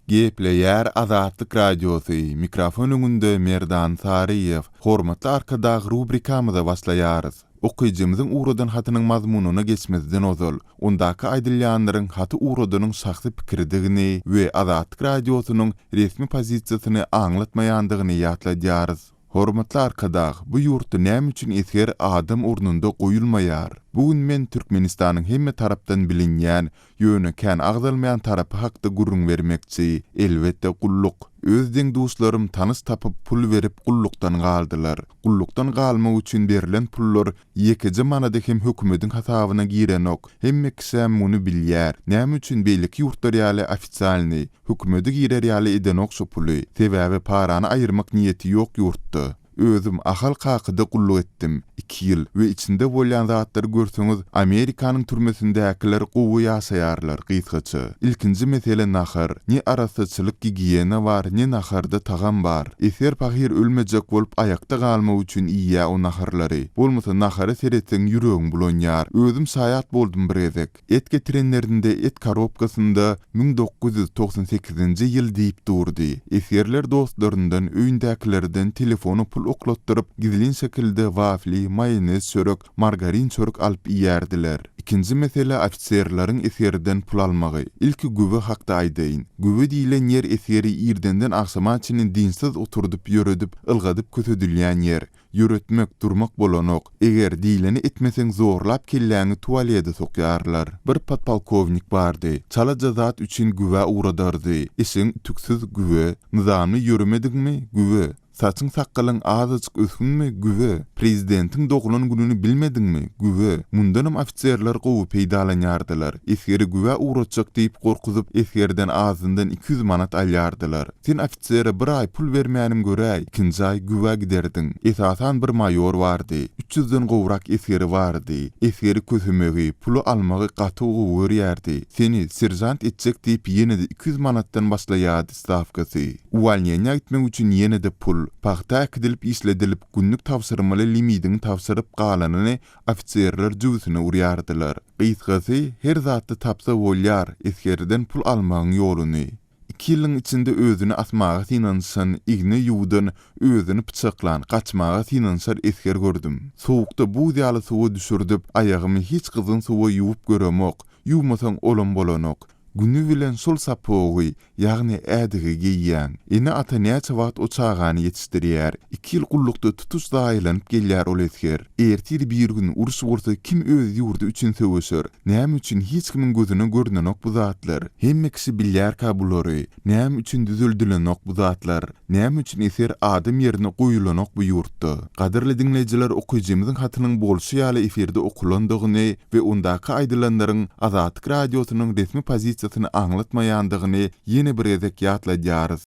Gepleýär Azatlyk Radiosy, mikrofon öňünde Merdan Saryýew. Hormatly Arkadag rubrikamyza başlaýarys. Okyjymyzyň ugradan hatynyň mazmunyna geçmezden ozal, ondaky aýdylýanlaryň haty ugradanyň şahsy pikiridigini we Azatlyk Radiosynyň resmi pozisiýasyny aňlatmaýandygyny ýatladýarys. Hormatly Arkadag, bu ýurtda näme üçin esger adam ornunda goýulmaýar? Bu gün men Türkmenistanyň hemme tarapdan bilinýän, ýöne kän agzalmaýan tarapy hakda gürrüň bermekçi. Elbetde, gulluk. Öz deň-duşlarym tanyş tapyp pul berip gullukdan galdylar. Gullukdan galmak üçin berlen pullar ýekeje manady hem hökümediň hasabyna girenok. Hemme kişäm muny bilýär. Näme üçin beýleki ýurtlar ýaly ofitsialnyý, hökümede girer ýaly edenok şo puly. Sebäbi parany aýyrmak niýeti ýok ýurtda. Özüm Ahal kakyda gulluk etdim. Iki ýyl we içinde bolýan zatlary görseňiz Amerikanyň türmesindäkiler gowy ýaşaýarlar gysgaça. Ilkinji mesele nahar. Ne arassaçylyk gigiýena bar ne naharda tagam bar. Esger pahyr ölmejek bolup aýakda galmak üçin iýýä o naharlary. Bolmasa nahara seretseň ýüregiň bulanýar. Özüm şaýat boldum bir gezek. Et getirenlerinde et korobkasynda 1998-nji ýyl diýip durdy. Esgerler dostlaryndan, öýündäkilerden telefona pul oklatdyryp, gizlin şekilde wafli, maýonez çörek, margarin çörek alyp iýerdiler. Ikinji mesele ofiserleriň esgerden pul almagy. Ilki gübe hakda aýdaýyn. Gübe diýlen ýer esgeri irdenden agşama çenli dynçsyz oturdyp ýöredip, ylgadyp kösedilýän ýer. Ýöretmek, durmak bolanok. Eger diýleni etmeseň zorlap kelläňi tualede sokýarlar. Bir podpolkownik bardy. Çalaja zat üçin gübä ugradardy. Eşegiň ütüksiz, gübe. Nyzamly ýöremediňmi, gübe. Saçyň-sakgalyň azajyk ösgünmi, gübe. Prezidentiň doglan gününi bilmediňmi, gübe. Mundanam ofiserler gowy peýdalanýardylar. Esgeri gübä ugratjak diýip gorkuzyp, esgerden azyndan 200 manat alýardylar. Sen ofisere bir aý pul bermänim göräý, ikinji aý güwä giderdiň. Esasan bir maýor bardy. Üç ýüzden gowrak esgeri bardy. Esgeri kösemegi, puly almagy gaty gowy görýärdi. Seni seržant etjek diýip ýene-de 200 manatdan başlaýardy stawkasy. Uwolneniýa gitmek üçin ýene-de pul. Pagta äkidilip işledilip, günlük tabşyrmaly limidiňi tabşyryp galanyny ofiserler jübüsine urýardylar. Gysgasy, her zatda tapsa bolýar esgerden pul almagyň ýoluny. Iki ýylyň içinde özüni asmaga synanyşan, igne ýuwdan, özüni pyçaklan, gaçmaga synanyşar esger gördüm. Sowukda buz ýaly suwa düşürdip, aýagymy hiç gyzgyn suwa ýuwup göremok. Ýuwmasaň olam bolanok. Güni bilen şol sapogy, ýagny ädigi geýýäň. Ene-ata näçe wagt o çagany ýetişdirýär. Iki ýyl gullukda tutuş zaýalanyp gelýär ol esger. Ertir-birigün uruş bolsa kim öz ýurdy üçin söweşer? Näme üçin hiç kimiň gözüne görnenok bu zatlar? Hemme kişi bilýärkä bulary. Näme üçin düzeldilenok bu zatlar? Näme üçin eser adam ýerine goýulanok bu ýurtda? Gadyrly diňleýjiler okyjymyzyň hatynyň bolşy ýaly efirde okalandygyny we ondaky aýdylanlaryň Azatlyk Radiosynyň resmi pozisiýasyny aňlatmaýandygyny ýene bir gezek ýatladýarys.